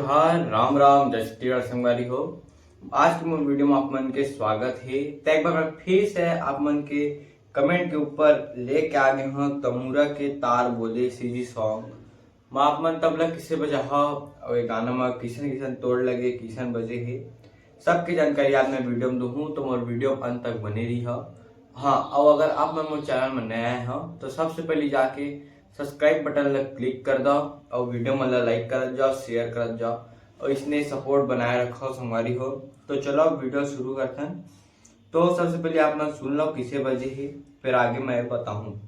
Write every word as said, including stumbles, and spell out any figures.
हाँ, राम राम, जय छत्तीसगढ़ संगवारी हो। आज के मोर वीडियो में आप मन के स्वागत हे। त एक बार मैं फिर से आप मन के कमेंट के ऊपर लेके आ गए हूँ तमूरा के तार बोले सीजी सॉन्ग। मैं आप मन तबला किसे बजाहा और ये गाना में किसन किसन तोड़ लगे, किसन बजे हे, सबके जानकारी आज मैं वीडियो में दूहूँ, तो मोर वीडियो अंत तक बने रही। हाँ, और अगर आप मन मोर चैनल में नया आए हो तो सबसे पहले जाके सब्सक्राइब बटन ला क्लिक कर दो और वीडियो मन ला लाइक करत जाओ, शेयर करत जाओ और इसने सपोर्ट बनाए रखो संगवारी हो। तो चलो अब वीडियो शुरू करते हैं। तो सबसे पहले आप मन सुन लो किसे बजे हे, फिर आगे मैं बताऊँ।